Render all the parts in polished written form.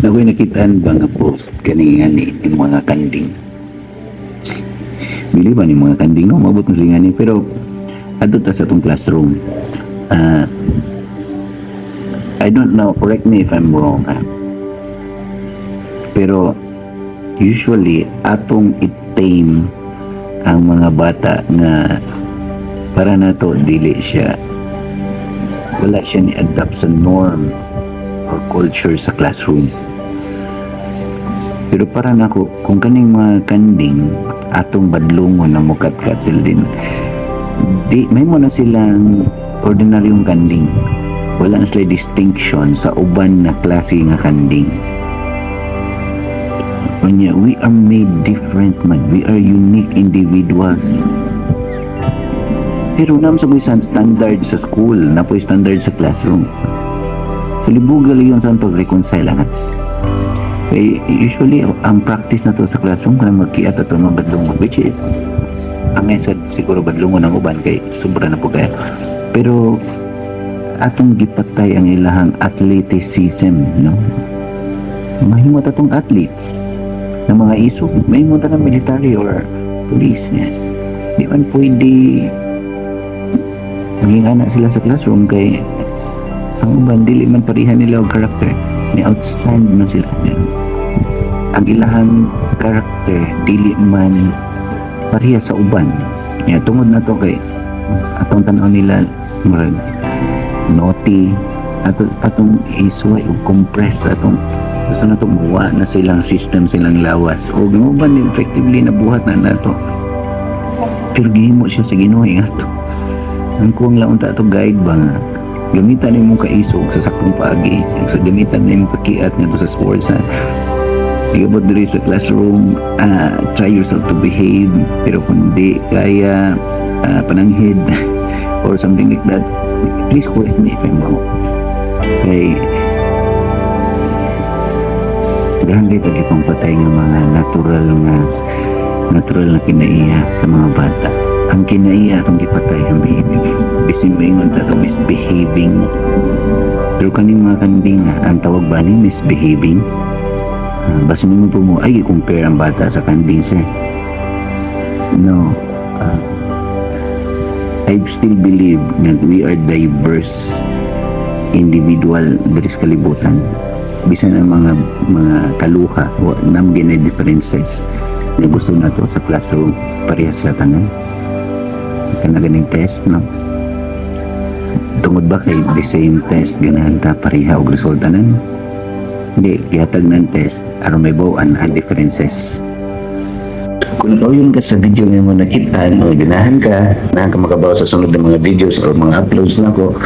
Naa ko'y nakitaan ba nga post kani nga ni yung mga kanding. Bili ba ni mga kanding, no? Mabot na sila nga ni, pero adto ta sa atong classroom. I don't know, correct me if I'm wrong, ha? Pero usually atong i-tame ang mga bata nga para nato dili siya, wala siya ni adapt sa norm or culture sa classroom. Pero para nako, kung kaning mga kanding atong badlongon na mukat-kat sila din, di may mo na silang ordinaryong kanding. Wala na sila distinction sa uban na klase nga kanding. Unya, we are made different man. We are unique individuals. Pero naa man sa standard sa school, naa po'y standard sa classroom. So libugal yun sa pag-reconcile ana. Kay usually ang practice na to sa classroom kanang magkiat ato mga badlongon, which is ang sad siguro badlongon ang uban kay sobra na po kaya. Pero atong gipatay ang ilahang athleticism, no? Mahimo ta tong athletes ng mga iso, mahimo ta ng military or police niya. Di man pwede maging anak sila sa classroom kay ang uban dili man pareha nila og character, ni outstand man sila. Ang ilahang character dili man pareha sa uban. Ya, tungod na to kay atong tan-aw nila murag naughty, ato atong isuway og compress, atong gusto na to muwa na silang system, silang lawas, o ang uban effectively nabuhat na nato, pero gihimo siya sa Ginoo nga to ang kuwang lang unta ato guide ba nga gamitan nimo kaisog sa saktong paagi, sa gamitan nimo kakiat ngadto sa sports, ha. Igabot diri sa classroom, try yourself to behave, pero kung di kaya, pananghid or something like that. Please correct me if I'm wrong. Kay daghan kay pagipangpatay ng mga natural na kinaiya sa mga bata. Ang kinaiya atong gipatay, ang behavior. Bisin moingon ta to misbehaving. Pero kaning mga kanding, ang tawag ba ni misbehaving? Basta mo po mo, ay, i-compare ang bata sa kanding, sir. No. I still believe that we are diverse individual diri sa kalibutan. Bisan ang mga kaluha, wa nam ginay differences na gusto na to sa classroom parehas sila tanan. Kana ganing test, no? Tungod ba kay the same test, ganahan ta pareha og resulta nan? Hindi, gihatag ng test aron may bawaan ang differences. Kung nakauyon ka sa video nga mo nakitaan o ganahan ka makabaw sa sunod ng mga videos or mga uploads nako,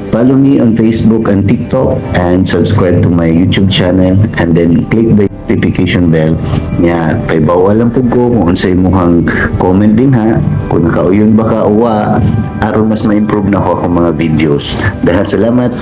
follow me on Facebook and TikTok and subscribe to my YouTube channel and then click the notification bell. Nya, paibawa lang pud ko kung unsay imong comment din ha, kung nakauyon ba ka o wa, aron mas ma-improve na ako akong mga videos. Dahil salamat.